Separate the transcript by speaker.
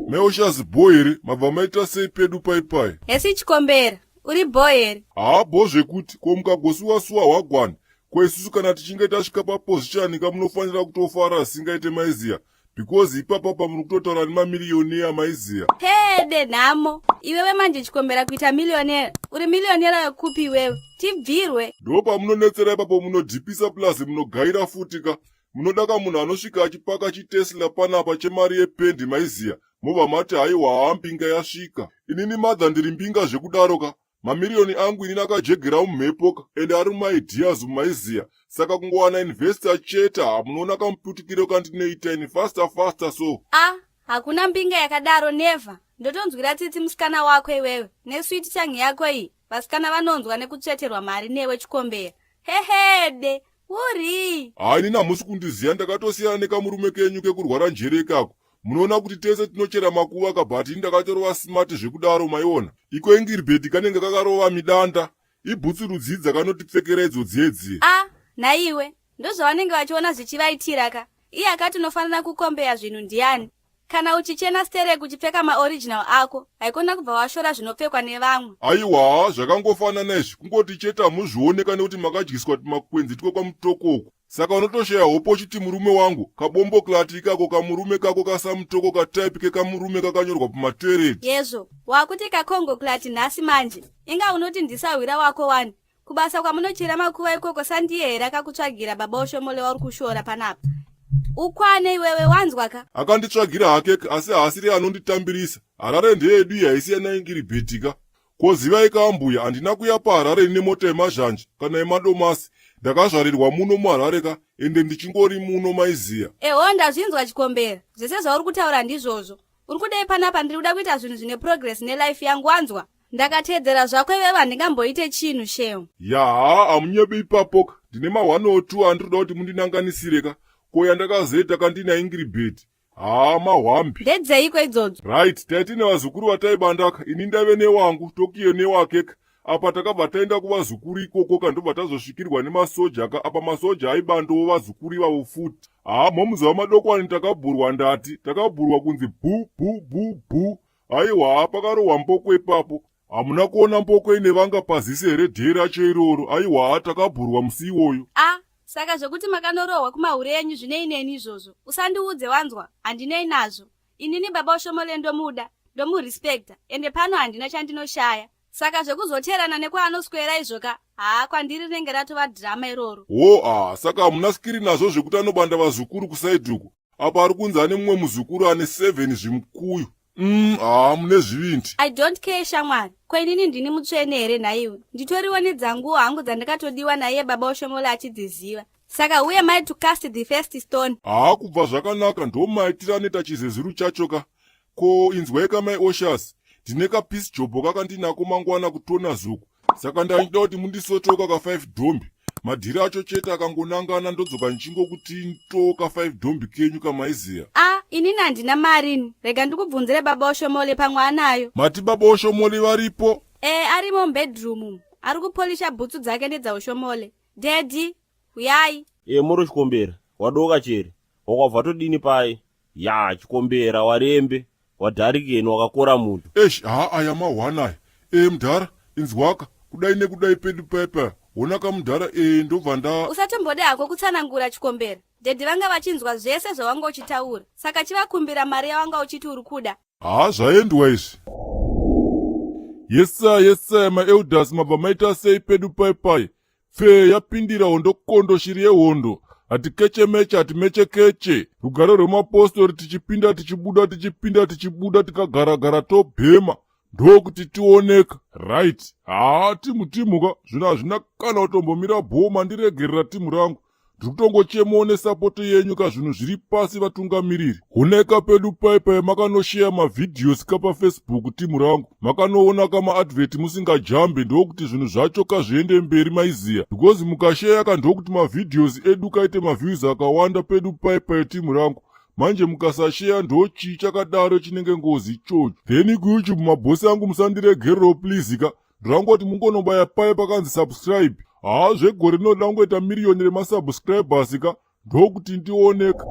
Speaker 1: Meoshas bho here? Mabva maita sei pedu paipai?
Speaker 2: Hesi Chikombera, uri bho here?
Speaker 1: Haa bho zvekuti, ko mukagosuwa-suwa hwagwani, ko isusu kana tichinge tasvika paposition ka munofanira kutofara zvisingaite maiziya because ipapa pamuri kutotaura nemamiriyoniya maiziya.
Speaker 2: Hede nhamo, iwewe manje Chikombera kuita millionaire, uri millionaire wekupi iwewe? Tibvirwe.
Speaker 1: Ndo pamunonetsera ipapo munodhipisa plus munogaira futi ka. Munoda ka munhu anosvika achipaka chitesla panapa chemari yependi maiziya mobva mati haiwa haa mbinga yasvika. Inini mother ndiri mbinga zvekudaro ka. Mamiriyoni angu inini akajegera mumhepo ka ende ari mumaideas mumaiziya saka kungowana investor chete ha munoona kamuputikiro kandinoita ini faster faster so.
Speaker 2: Ah hakuna mbinga yakadaro never. Ndotonzwira tsitsi musikana wako iwewe nesweet tongue yako iyi. Vasikana vanonzwa nekutsveterwa mari newe Chikombera. Hehede. Uri.
Speaker 1: Haa inini hamusi kundiziva ndakatosiyana nekamurume kenyu kekurwara njere ikako. Munoona kuti tese tinochera makuva ka but ini ndakatorova smart zvekudaro maiona. Iko Ingiribheti kanenge kakarova midanda. Ibhutsu rudzii dzakanotipfekera idzo dziye dziye.
Speaker 2: Ah nhaiwe ndozvavanenge vachiona zvichivaitira ka. Iye akati unofanira kukombeya zvinhu ndiani? Kana uchichena sterek uchipfeka maoriginal ako haikona kubva washora zvinopfekwa nevamwe.
Speaker 1: Aiwa zvakangofanana izvi kungoti chete hamuzvioneka nekuti makadyiswa tumakwenzi twekwamutoko uku saka unotoshaya hope uchiti murume wangu kabombo klati ikako kamurume kako kasamutoko katype kekamurume kakanyorwa pamatoilet.
Speaker 2: Yezvo wakuti kakongo klati nhasi manje inga unoti ndisahwira wako wani Kubasa kwamunochera makuva ikoko sandiye here akakutsvagira baba Oshomole wauri kushora panapa? Ukwane iwewe wanzwa ka?
Speaker 1: Akanditsvagira hake asi haasiri anonditambirisa. Harare ndeyedu iyi haisi yanaingiribheti ka. Ko zivai ka ambuya handina kuya paHarare ine mota yemazhanje kana yemadomasi. Ndakazvarirwa muno muHarare ka ende ndichingori muno maiziya.
Speaker 2: Eho ndazvinzwa Chikombera. Zvese zvauri kutaura ndizvozvo. Uri kudei panapa ndiri kuda kuita zvinhu zvine progress nelife yangu wanzwa? Ndakateedzera zvako iwewe handingamboite chinhu shem.
Speaker 1: Yaha hamunyebi ipapoka ndine ma one or two andinoda kuti mundinanganisire ka ko yandakazoita ka ndina Ingiribheti haa mahwambi.
Speaker 2: Ndedzeiko idzodzo?
Speaker 1: Right taitine vazukuru vataibandaka ini ndaive newangu Tokiyo newake ka apa takabva taenda kuvazukuru ikoko ka ndobva tazosvikirwa nemasoja ka apa masoja aibandowo vazukuru ivavo futi haa momuzuva madokwani takabhurwa ndati takabhurwa kunzi bhu bhu bhu bhu Aiwa pakarohwa mboko ipapo. Hamuna kuona mboko ine vanga pazisi here day racho iroro? Aiwa takabhurwa musi iwoyo.
Speaker 2: A saka zvekuti makanorohwa kumahure enyu zvinei neni izvozvo? Usandiudze wanzwa? Handinei nazvo. Inini baba Oshomole ndomuda, ndomurespecta ende pano handina chandinoshaya. Saka zvekuzoteerana nekwaanoswera izvo ka haa kwandiri rinenge ratova drama iroro.
Speaker 1: Hoo ah saka hamuna skiri nazvo zvekuti anobanda vazukuru kuside uko? Apa ari kunzi ane mumwe muzukuru ane 7 zvimukuyu. Umm haa mune zvivindi.
Speaker 2: I don't care shamwari. Ko inini ndini mutsvene here nhaiwe? Nditoriwo nedzanguwo hangu dzandakatodiwa naiye baba Oshomole achidziziva. Saka who am I to cast the first stone?
Speaker 1: Haa kubva zvakanaka ndomaitiro anoita chizezuru chacho ka. Ko inzwai ka mai Oshas, ndine ka piece job kakandinako mangwana kuTonaz uku. Saka ndaida kuti mundisotoka ka 5 dhombi. Madhiri acho chete akangonangana ndodzoka ndichingokuti ntoka 5 dhombi kenyu kamaiziya.
Speaker 2: Ah, inini handina mari ini. Rega ndikubvunzire baba Oshomole pamwe anayo.
Speaker 1: Mati baba Oshomole varipo?
Speaker 2: Eh, arimo mubedroom umu. Ari kupolisha bhutsu dzake nedzaOshomole. Daddy, huyai.
Speaker 3: Eh, moro Chikombera, wadoka chere. Wakabva todini pai? Ya, Chikombera, warembe, wadharikeni, wakakora muto.
Speaker 1: Eish, haa aya mahwana aya. Eh, mudhara, inzwaka, kudai nekudai pedu paya paya. Hona kamudhara eh ndobva nda
Speaker 2: Usatombode hako kutsanangura Chikombera. Daddy vanga vachinzwa zvese zvawanga uchitaura. Saka chivakumbira mari yawanga uchiti uri kuda.
Speaker 1: Haa zvaendwa izvi. Yesaya yesaya maelders mabva maita sei pedu pai pai. Pfee yapindira hondo kondo shiri yehondo. Hatikechemeche hatimechekeche. Rugare rwemapostori tichipinda tichibuda tichipinda tichibuda tikagaragara tobhema. Ndokuti tioneka. Right. Haa timu timu ka zvinhu hazvina kana kutombomira bhoo mandiregerera timu rangu. Ndiri kutongochemawo nesapoto yenyu ka zvinhu zviri pasi vatungamiriri. Honeka pedu pai pai makanosheya mavideos ka pafacebook timu rangu. Makanoona ka maadvert musingajambe ndokuti zvinhu zvacho ka zviende mberi maiziya. Because mukasheya ka ndokuti mavideos edu kaite maviews akawanda pedu pai pai timu rangu. Manje mukasasheya ndochii chakadaro chinenge ngozi ichocho. Then kuyoutube mabhosi angu musandiregerero please ka. Ndangoti mungonobaya paye pakanzi subscribe. Haa zvegore rinoda kungoita miriyoni remasubscribers ka ndokuti ndioneka.